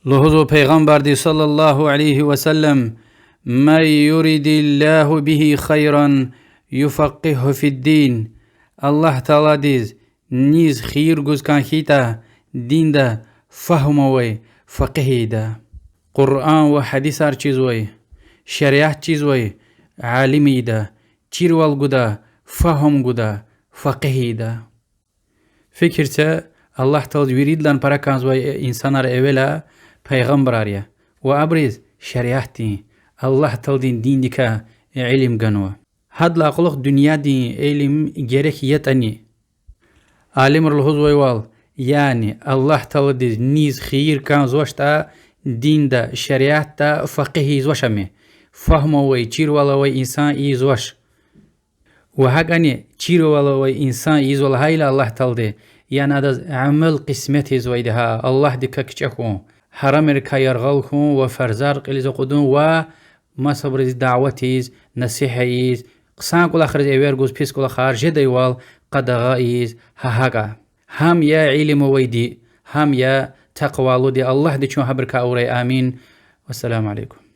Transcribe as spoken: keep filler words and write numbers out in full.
Лугьузва Пайгъамбарди صلى الله عليه وسلم: من يرد الله به خيرا يفقهه في الدين. Аллагь Тааладиз низ хийир гуз кӀан хьайитӀа, динда фагьум авай факъигь ийида. Къуръан ва гьадисар чизвай, шариат чизвай алим ийида, чирвал гуда, фагьум гуда, факъигь ийида. Фикир це, Аллагь Тааладиз виридалай пара кӀанзавай инсанар эвела пайгъамбарар я, ва абуруз шариатдин, Аллагь Тааладин диндикай илим ганва. Гьадалай кьулухъ дуьньядин илим герек ятӀани, алимри лугьузвайвал, яни Аллагь Тааладиз низ хийир кӀанзавачтӀа, динда, шариатда факъигь ийизвач ам, фагьум авай, чирвал авай инсан ийизвач. Ва гьакӀни чирвал авай инсан ийизва лагьайла Аллагь Таалади, яни адаз амал къисмет ийизвайди я, Аллагьдикай кичӀе хьун, гьарамрикай яргъал хьун ва фарзар кьилиз акъудун ва масабуруз дават ийиз, насигьат ийиз, хъсан кӀвалахриз эвер гуз, пис кӀвалахар жедайвал къадагъа ийиз, гьа гьакӀа. Гьам я илим авайди, гьам я такъвалуди. Аллагьди чун гьабурукай авурай, амин. والسلام عليكم.